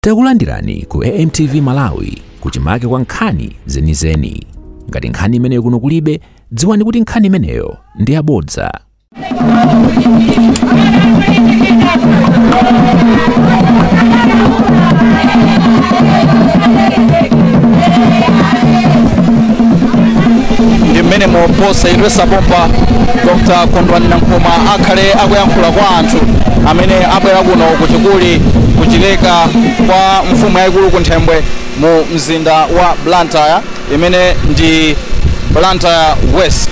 Takulandirani ku AMTV Malawi kuchimake kwa nkhani zenizeni. Ngati nkhani imeneyo kuno kulibe, dziwani kuti nkhani imeneyo ndi yabodza. Ndi mmene moposa idresa pompa Dr. Kondwani Nankhumwa akhale akuyankhula kwa anthu amene abwera kuno kuchikuli kuchileka kwa mfumu yayikulu Kunthembwe mu mzinda wa Blantyre, imene ndi Blantyre West.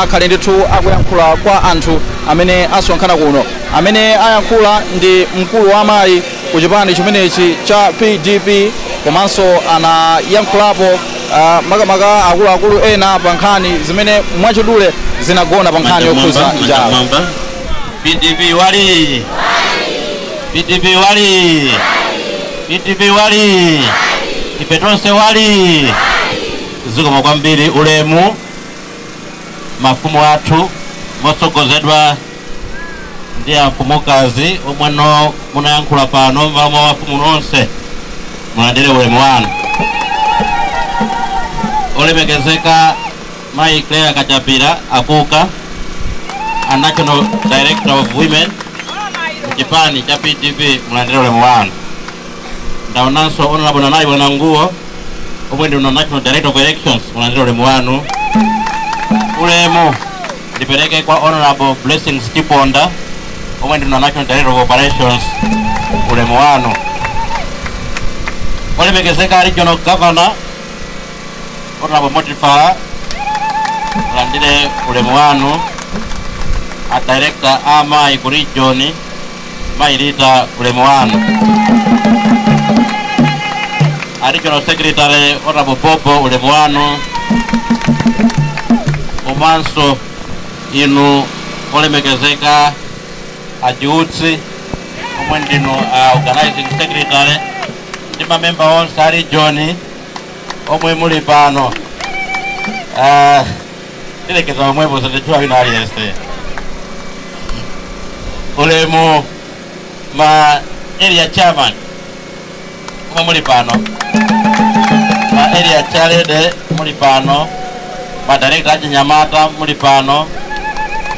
Akhale ndithu akuyankhula kwa anthu amene asonkhana kuno. Amene ayankhula ndi mkulu wa amayi ku chipani chimenechi cha PDP, komanso anayankhulapo makamaka akuluakulu ena pa nkhani zimene mwachidule zinagona pa nkhani yokhuza njala. PDP wali, PDP wali, PDP wali, ife tonse wali. Zikomo kwambiri. Ulemu mafumu athu motsogozedwa ndi amfumukazi omweno munayankhula pano m'malo mafumu nonse, mulandire ulemu wanu. Olemekezeka Mayi Claire Kachapira Akuka, a National Director of Women mchipani cha PDP, mulandire ulemu wanu. Ndaonanso Honorable Nanai Bwananguo omwe ndi National Director of Elections, mulandire ulemu wanu. Ulemu ndipereke kwa Honorable Blessings Chiponda omwe ndi National Director of Operations, ulemu wanu. Olemekezeka Regional Governor Honorable Motifala, mulandire ulemu wanu. A Director amayi ku region, Mayi Rita, ulemu wanu. A Regional Secretary Honorable Bobo, ulemu wanu. Komanso inu olemekezeka ajiutsi omwe ndinu a Organizing Secretary ndi mamemba onse a region omwe muli pano. Tilekeza omwepo, sinditchula wina aliyense. Ulemu ma area chairman omwe muli pano, ma area chairlady muli pano, ma director achinyamata muli pano,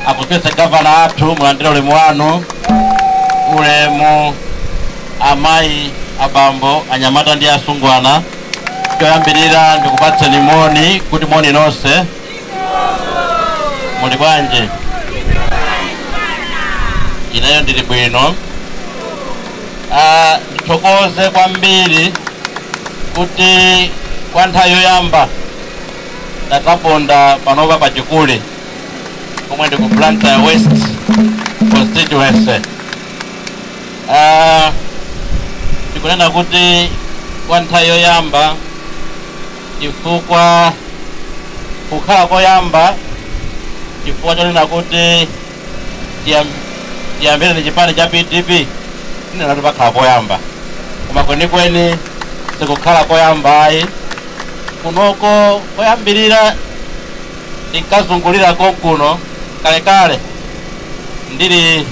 akupesa gavana athu, mulandire ulemu wanu. Ulemu amayi, abambo, anyamata ndi asungwana. Choyambirira ndikupatseni moni kuti moni nonse, muli bwanji? Ineyo ndili bwino. Ndithokoze kwambiri kuti kwa nthawi yoyamba ndadzaponda panopa pachikuli komwe ndi ku Blantyre West constituency. Ndikunena kuti kwa nthawi yoyamba chifukwa kukhala koyamba, chifukwa chonena kuti tiyambire ndi chipani cha PDP, tinena kuti pakhala koyamba, koma kwenikweni sikukhala koyamba ayi. Kunoko koyambirira tinkazungulira konkuno kalekale ndili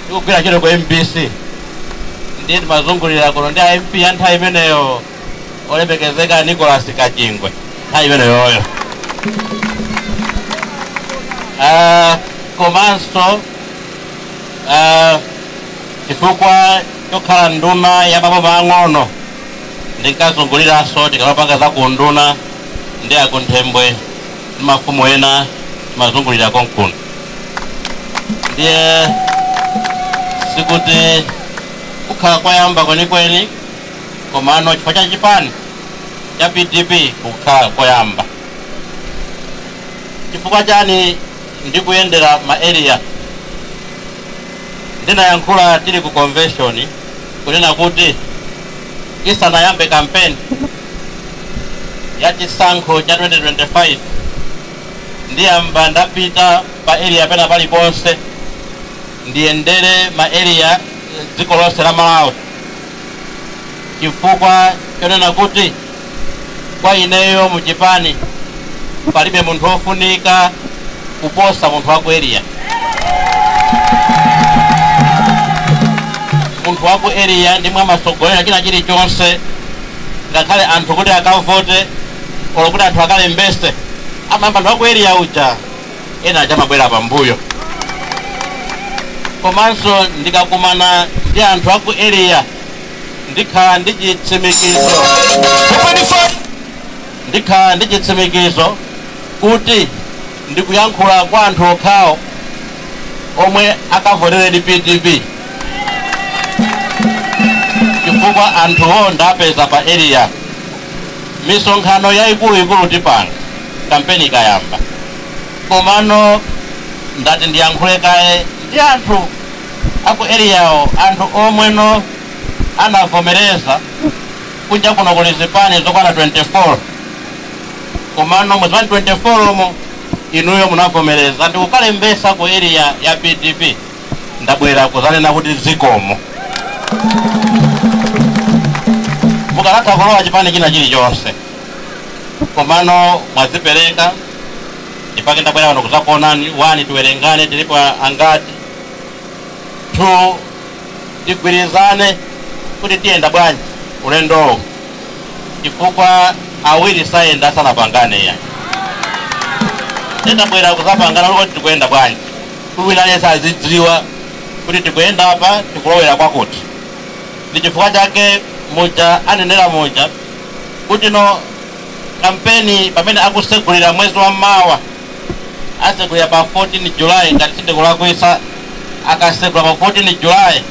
ndikugwira ntchito ku MBC, ndiye timazungulira kuno ndi a MP ya nthawi imeneyo, olemekezeka Nicholas Kachingwe, nthawi imeneyoyo. Komanso chifukwa chokhala nduna ya maboma ang'ono, ndinkazunguliranso tikamapanga za ku nduna ndi akunthembwe ndi mafumu ena, timazungulira konkuno. Ndiye sikuti kukhala koyamba kwenikweni, komano chifukwa cha chipani cha PDP kukhala koyamba. Chifukwa chani ndikuyendera ma area? Ndinayankhula tili ku convention kunena kuti isanayambe campaign ya chisankho cha 2025, ndiyamba ndapita pa area pena paliponse, ndiyendere ma area dziko lonse la Malawi, chifukwa chonena kuti kwa ineyo muchipani palibe munthu wofunika kuposa munthu wa ku area. Munthu Munthu wa ku area ndimwe amasogolera china chilichonse, ngakhale anthu kuti akavote olo kuti anthu akalembese, amayamba anthu aku area uja, ena aja amabwera pambuyo. Komanso ndikakumana ndi anthu aku area ndikhala ndi chitsimikizo, ndikhala ndi chitsimikizo kuti ndikuyankhula kwa anthu okhawo omwe akavotere PDP, chifukwa anthuwo ndapeza pa area. Misonkhano yayikuluikulu tipanga kampeni ikayamba, komano ndati ndiyankhule kaye ndi anthu aku areawo, anthu omweno anavomereza. Kunja kuno kuli zipani zokwana 24, komano mu zipani 24 omo inuyo munavomereza ndikukalembesa ku area ya PDP. Ndabwera kuzanena kuti zikomo. Mukanatha kulowa chipani china chilichonse, komano mwazipereka. Ndipake ndabwera pano kuzakuonani. 1, tiwerengane tilipo angati. 2, tigwirizane kuti tiyenda bwanji ulendowo, chifukwa awiri sayenda asanapangane. Yani tindabwera kuzapangana kuti tikuyenda bwanji, kuti wina aliyense azidziwa kuti tikuyenda apa, tikulowera kwakuti. Ndi chifukwa chake muja anenera muja kuti no kampeni pamene akusegulira mwezi wa mawa, asegulira pa 14 July ngati sindikulakwisa. Akasegula pa 14 July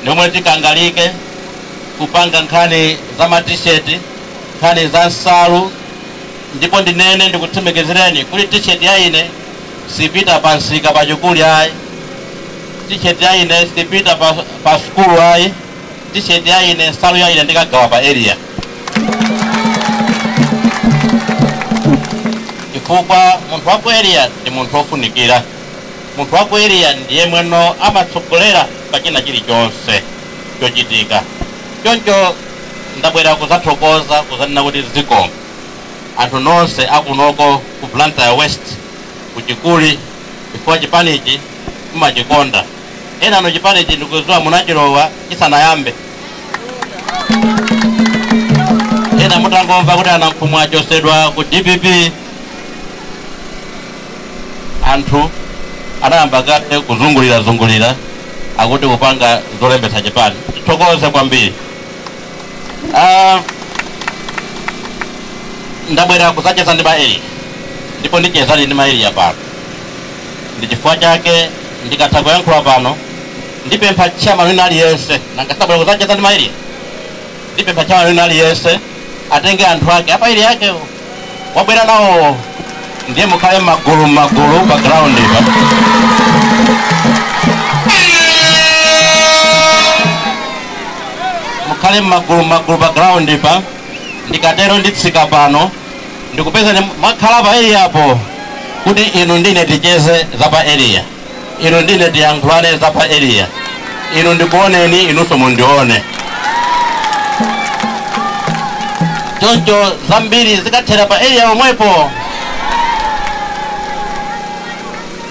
ndiomwe tikangalike kupanga nkhani za ma T-shirt, nkhani za nsalu. Ndipo ndinene ndikutsimikizireni kuti T-shirt ya ine sipita pa nsika pachikuli ayi, T-shirt ya ine sipita pa sukulu ayi, T-shirt ya ine, nsalu ya ine ndikagawa pa area, chifukwa munthu waku area ndi munthu wofunikira. Munthu waku area ndiye mweno amatsogolera pa china chilichonse chochitika. Choncho ndabwera kuzathokoza, kuzanena kuti zikomo anthu nonse akunoko ku Blantyre West, kuchikuli, chifukwa chipanichi mumachikonda. Ena ano chipanichi ndikuziwa munachilowa chisanayambe. Ena mutangomva kuti anamphumwa achosedwa ku DPP, anthu anayamba kale kuzungulira zungulira akuti kupanga zolembetsa chipani. Tithokoze kwambiri. Ndabwera kuzacheza ndi ma area, ndipo ndichezani ndi ma area pano. Ndi chifukwa chake ndikatha kuyankhula pano ndipempha chairman wina aliyense, nangasabwera kuzacheza ndi ma area, ndipempha chairman wina aliyense atenge anthu ake apa area yake wabwera nawo, ndiye mukhale magulu magulu pa ground pa. Mukhale magulu magulu pa ground pa. Ndikatero nditsika pano ndikupeza mwakhala pa area apo, kuti inu ndine ticheze za pa area, inu ndine tiyankhulane za pa area, inu ndikuoneni, inunso mundione. Choncho zambiri zikathera pa area omwepo.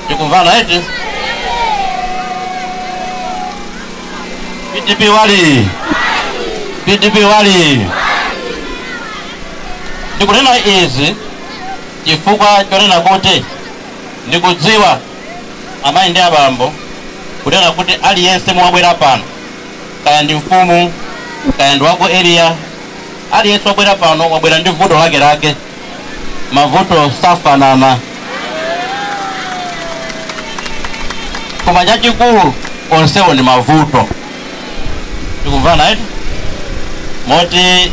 Tikumvana eti? PDP wali, PDP wali. Ndikunena izi chifukwa chonena kuti ndikudziwa, amayi ndi abambo, kunena kuti aliyense mwabwera pano, kaya ndi mfumu, kaya ndi wako area, aliyense wabwera pano wabwera ndi vuto lake lake. Mavuto safanana, koma chachikulu onsewo ndi mavuto. Tikumvana eti? Moti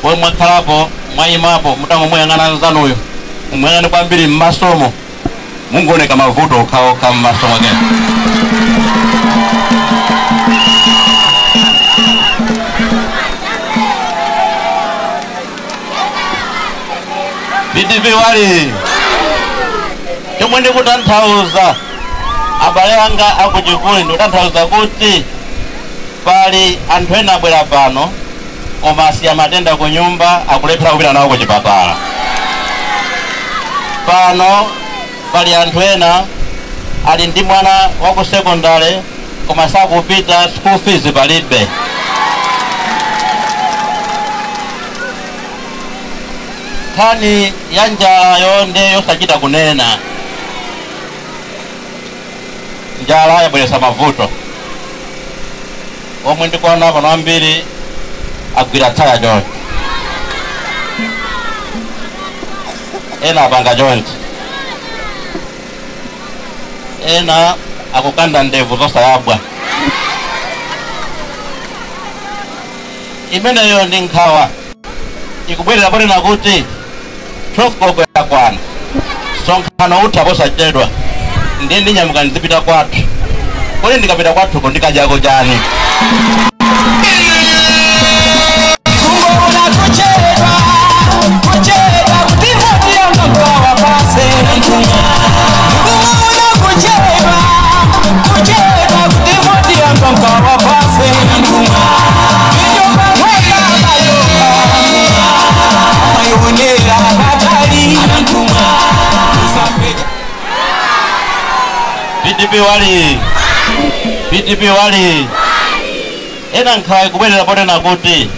pomwe mwakhalapo, mwayimapo, mutangomuyang'ana nzanuyo, mumuyang'ane kwambiri mmasomo, mungooneka mavuto okhaokha mmaso mwake. PDP wali. Chomwe ndikutanthauza, abale anga akuchikuli, ndikutanthauza kuti pali anthu ena abwera pano koma asiya matenda ku nyumba, akulephera kupita nawo ku chipatala. Pano pali anthu ena ali ndi mwana wa ku sekondale koma sakupita, school fees palibe. Nkhani ya njala yonde yosachita kunena. Njala yabweretsa mavuto omwe ndikuona pano ambiri agwira tsaya chonchi, ena apanga chonchi, ena akukanda ndevu zosayabwa. Imeneyo ndi nkhawa ikubwerera ponena kuti 12 koloko yakwana, msonkhano utha posachedwa, ndiye ndinyamuka ndizipita kwathu. Kodi ndikapita kwathuko ndikadyako chani? Kungona kuchedwa, kuchedwa, kuti yanga mkawa pase. Kungona kuchedwa, kuchedwa, kuti yanga mkawa pase. Mijoba mwela mayoka, mayonera batali. PDP wali, PDP wali. Ena nkhawa ikubwerera ponena kuti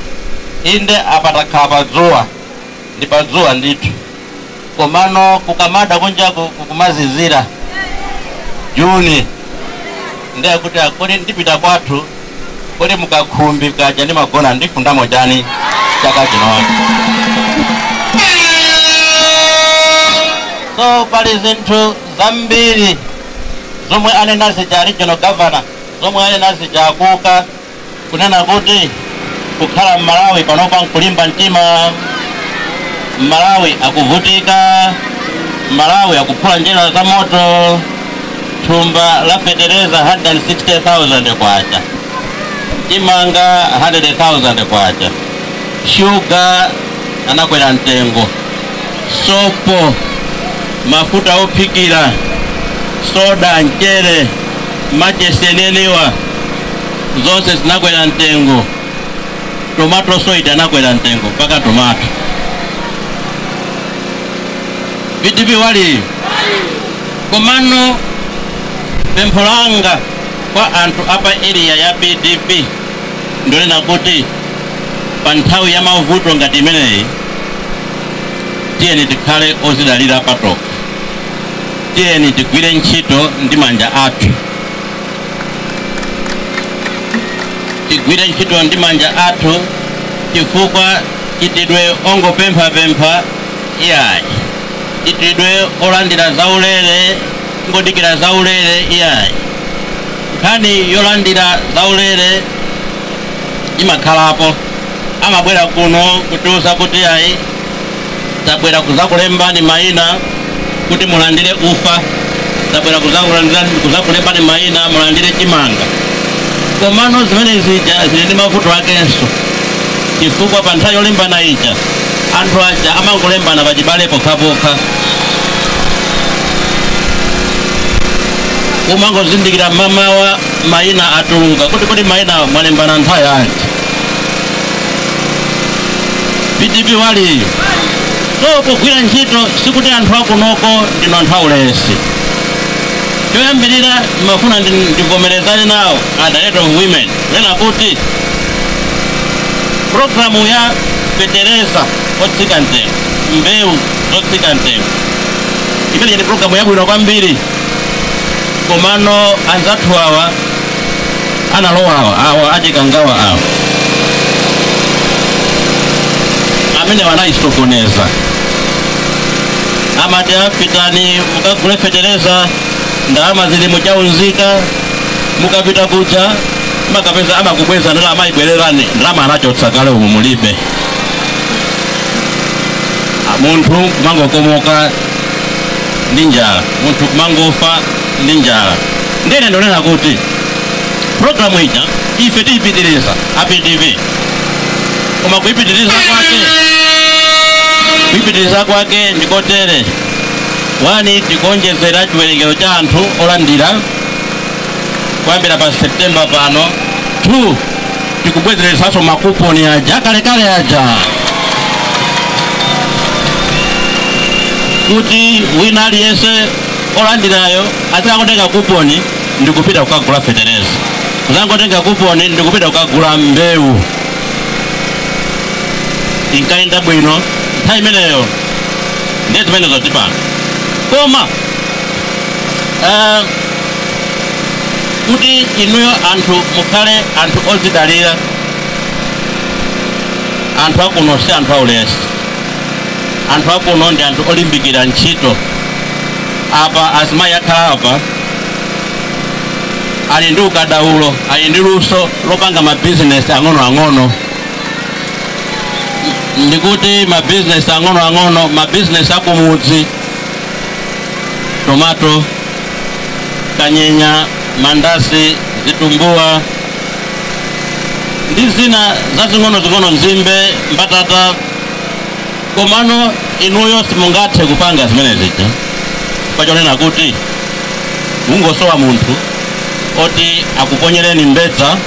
inde apatakhala padzuwa, ndi padzuwa ndithu, komano kukamada kunja kumazizira Juni, ndiye kuti kodi ndipita kwathu, kodi mukakhumbi kaja ndimagona ndifundamo chani chaka chinochi? So pali zinthu zambiri zomwe anena zija regional governor, zomwe anena zija akuka kunena kuti kukhala Mmalawi panopa nkulimba mtima, Mmalawi akuvutika, Mmalawi akuphula njira za moto, thumba la fetereza 160,000 kwacha, chimanga 100,000 kwacha, shuga anakwera mtengo, sopo, mafuta ophikira, soda, mchere, macheseneniwa zonse zinakwera mtengo, tomato soita anakwera mtengo mpaka tomato. PDP wali. Komano pempho langa kwa anthu apa area ya PDP ndonena kuti pa nthawi ya mavuto ngati imeneyi tiyeni tikhale ozidalira patokha, tiyeni tigwire ntchito ndi manja athu, tigwire ntchito ndi manja athu, chifukwa chitidwe ongopemphapempha iyayi, chitidwe olandira zaulere ngodikira zaulere iyayi. Nkhani yolandira zaulere imakhalapo, amabwera kuno kutiuza kuti ayi tabwera kuzakulembani mayina kuti mulandire ufa, tabwera kuzakulembani mayina mulandire chimanga. Komano zimene zija zili ndi mavuto akenso, chifukwa pa nthawi yolembana ija anthu aja amangolembana pachibale pokhapokha, umangozindikira mamawa mayina atuluka kuti kodi mayina mwalembana nthawi yanji? PDP wali. So kugwira ntchito sikuti anthu akunoko ndino anthu aulesi. Choyambirira mafuna ndivomerezane nawo a Director of Women lena kuti programu ya fetereza otsika mtengo, mbewu zotsika mtengo, imene ndi programu yabwino kwambiri, komano anzathu awa analowa awa awa achikangawa awa amene wanayisokoneza, amati apitani mukagule fetereza, ndalama zili muchaunzika, mukapita kuja makapeza amakubweza ndalama ibwererani, ndalama anachotsa kale umu mulibe. Munthu kumangokomoka ndi njala, munthu kumangofa ndi njala. Ndene ndonena kuti programu ija ife tiyipitiriza a PDP, koma kuyipitiriza kwake ndikotere: wani, tikonjezera chiwerengero cha anthu olandira kuyambira pa September pano. 2, tikubwezeresanso makuponi aja kalekale aja kuti wina aliyense olandirayo azikangotenga kuponi ndikupita kukagula fetereza. Kuzangotenga kuponi ndikupita kukagula mbewu. Inkaenda bwino nthawi imeneyo, ndiye zimenezo tipanga. Koma kuti inuyo anthu mukhale anthu ozidalira, anthu akuno si anthu aulesi, anthu akuno ndi anthu olimbikira ntchito. Apa azimayi akhala apa ali ndi ukadaulo, ali ndi luso lopanga mabizinesi ang'onoang'ono. Ndikuti mabizinesi ang'onoang'ono, mabizinesi akumudzi, tomato, kanyenya, mandasi, zitumbuwa ndi zina zazing'ono-zing'ono, nzimbe, mbatata. Komano inuyo simungathe kupanga zimene zija pachonena kuti mungosowa munthu oti akuponyereni mbedza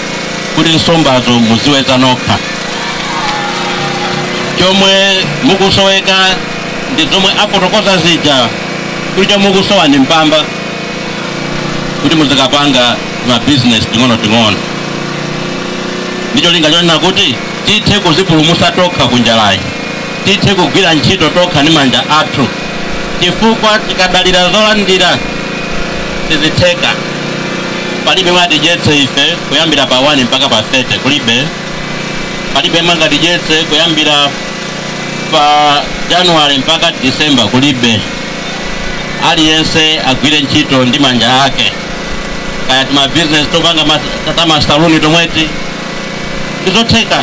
kuti nsombazo muziweza nokha. Chomwe mukusoweka ndi zomwe afotokoza zija, kuti chomwe mukusowa ndi mpamba kuti muzikapanga mabizinesi ting'ono-ting'ono. Ndicho linga chonena kuti tithe kuzipulumutsa tokha kunjalayi, tithe kugwira ntchito tokha ndi manja athu, chifukwa tikadalira zolandira sizitheka. Palibe mwatidyetse ife kuyambira pa 1 mpaka pa 30, kulibe. Palibe mwangatidyetse kuyambira pa January mpaka December, kulibe. Aliyense agwire ntchito ndi manja ake, kaya tima business topanga tamasaluni tomweti ndizotheka.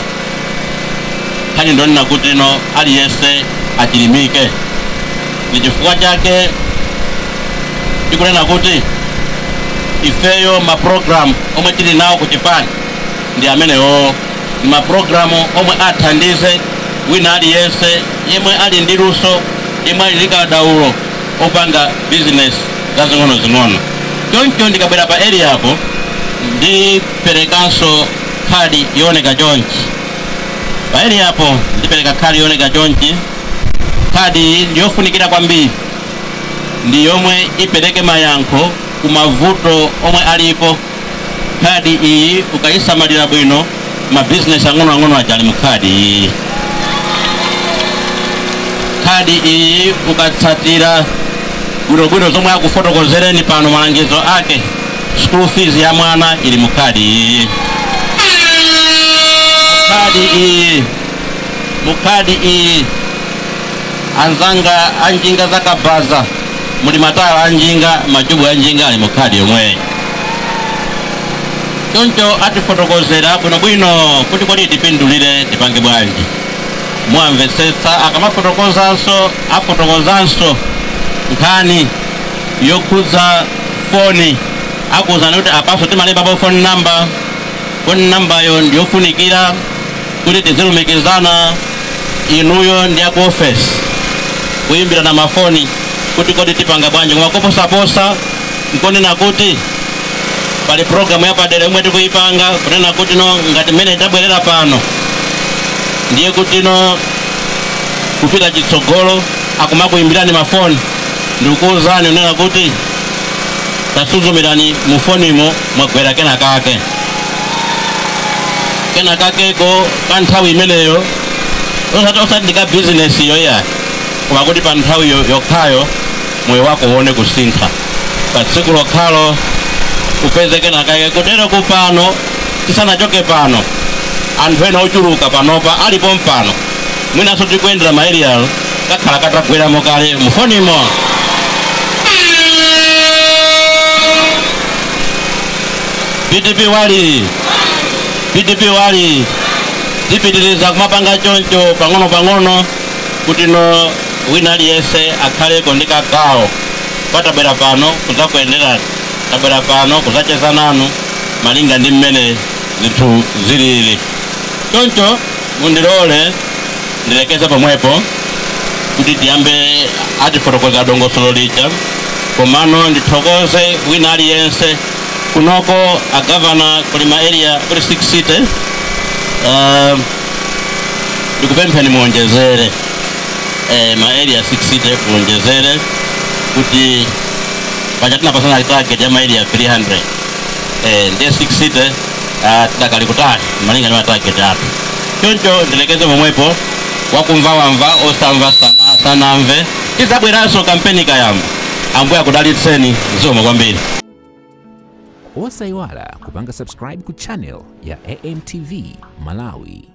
Nkhani ndonena kuti no aliyense achilimike. Ndi chifukwa chake tikunena kuti ifeyo maprogramu omwe tili nawo ku chipani ndi amenewo, ndi maprogramu omwe athandize wina aliyense yemwe ali ndi luso, yemwe ali ndi kadaulo opanga business zazing'ono-zing'ono. Choncho ndikabwera pa area apo ndiperekanso khadi yooneka chonchi. Pa area apo ndipereka khadi yooneka chonchi. Khadi ndiyofunikira kwambiri, ndi yomwe ipereke mayankho ku mavuto omwe alipo. Khadi iyi ukayisamalira bwino, mabizinesi ang'onoang'ono aja ali mu khadi iyi. Khadi iyi ukatsatira bwinobwino zomwe akufotokozereni pano, malangizo ake, school fees ya mwana ili mu khadi iyi. Khadi iyi, mu khadi iyi, anzanga anjinga zakabaza, muli matala anjinga, machubu anjinga ali mu khadi yomweyi. Choncho atifotokozera bwinobwino kuti kodi tipindulire tipange bwanji. Mwamvetsetsa akamafotokozanso, afotokozanso nkhani yokhudza foni, akuwuzani kuti apaso timalembapo phone number. Phone number yo ndiyofunikira kuti tizilumikizana inuyo ndi aku office, kuyimbirana mafoni kuti kodi tipanga bwanji. Koma koposaposa nkonena kuti pali programu yapadera yomwe tikuyipanga, kunena kuti no ngati mmene tabwerera pano ndiye kuti no kupita chitsogolo akumakuyimbirani mafoni ndikukuwuzani unena kuti tasuzumirani mufonimo mwagwera kena kake, kena kakeko ka nthawi imeneyo, osati ndi ka bizinesi yoya, koma kuti pa nthawi yokhayo moyo wako uone kusintha pa tsiku lokhalo, upeze kena kake. Kutero kupano tisanachoke pano, anthu ena ochuluka panopa alipo mpano, mwinanso tikuyendera ma area kakhala katagweramo kale mufonimo. PDP wali, PDP wali, tipitiriza kumapanga choncho pang'ono pang'ono kuti no wina aliyense akhaleko ndi kagawo. Patabwera pano kudzakuyendera, tabwera pano kudzacheza nanu malinga ndi mmene zinthu zilili. Choncho mundilole ndilekeze pomwepo kuti tiyambe atifotokoza dongosolo lija. Komano ndithokoze wina aliyense kunoko, agavana kuli ma area kuli 6 city, ndikupempheni muonjezere ma area 6 city, muonjezere kuti paja tinapasana target ya ma area 300, ndiye 6 city. Tidakali kutali malinga ndi matarget athu. Choncho ndilekeze momwepo. Wakumva wamva, osamva sanamve. Tizabweranso kampeni kayamba. Ambuye akudalitseni. Zikomo kwambiri. Osayiwala kupanga subscribe ku channel ya AMTV Malawi.